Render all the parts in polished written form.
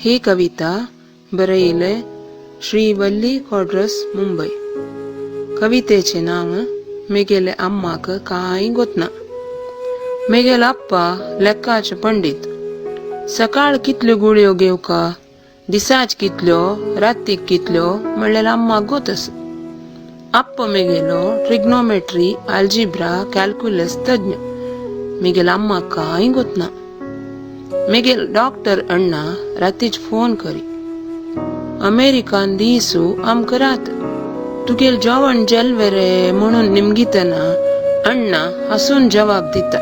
ही कविता बरयले श्री वल्ली क्वाड्रस, मुंबय. कवितेचे नांव मेगेले अम्माक कांय गोतना. मेगेल अप्पा लेक्काचे पंडित. सकाळ कितल्यो गुळयो घेवका, दिसाच कितल्यो, रातीक कितल्यो म्हणल्यार अम्माक गोतस. अप्पा मेगेलो ट्रिग्नोमेट्री, आल्जिब्रा, कॅल्क्युलस तज्ञ. मेगेल अम्माक कांय गोतना. मेगेल डॉक्टर अण्णा रातीच फोन करी, अमेरिकान दीसू आमकां रात, तुगेल जेवण जेलवेरे म्हणून निमगितना अण्णा हसून जवाब दिता,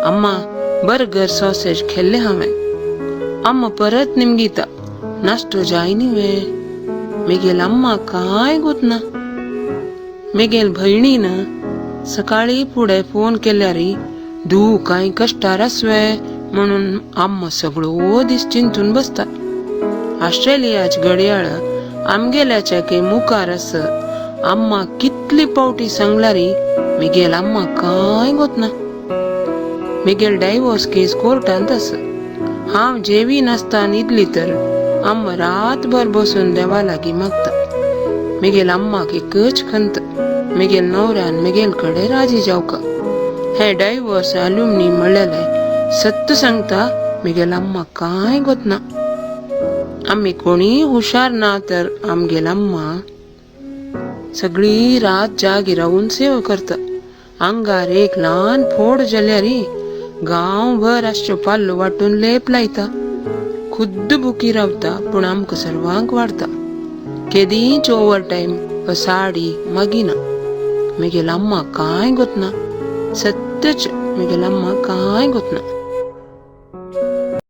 अम्मा बर्गर सॉसेज खेल्ले हांवें. अम्मा परत निमगिता, नाश्तो जाय न्ही वे. मेगेल अम्मा कांय गोतना. मेगेल भयणीन सकाळी फुडें फोन केल्यार धूव कांय कश्टार आसवे म्हणून अम्मा सगळो दीस चिंतून बसता. ऑस्ट्रेलियाच घडयाळ आमगेल्याच्या के मुखार आस. अम्मा कितली पावटी सांगल्यार मेगेल अम्मा कांय गोतना. मेगेल डायवोर्स केस कोर्टांत आस. हांव जेवी नासता न्हिदली तर अम्मा रातभर बसून देवा लागीं मागता. मेगेल अम्माक एकच खंत, मेगेल नवऱ्यान मेगेल कडेन राजी जावका. हे डायवोर्स अल्युमनी म्हणलेले सत्य सांगता, मेगेल अम्मा कांय गोतना. आमी कोणी हुशार ना तर आमगेल अम्मा सगळी रात जागी रावून सेवा करता. आंगार एक ल्हान फोड जाल्यार गांवभर आसच्यो पाल्लो वांटून लेप लायता. खुद्द भुकी रावता पूण आमकां सर्वांक वाडता. केदींच ओवर टायम वा साडी मागिना. मेगेल अम्मा कांय गोतना. सत्यच मेगेल अम्मा कांय गोतना.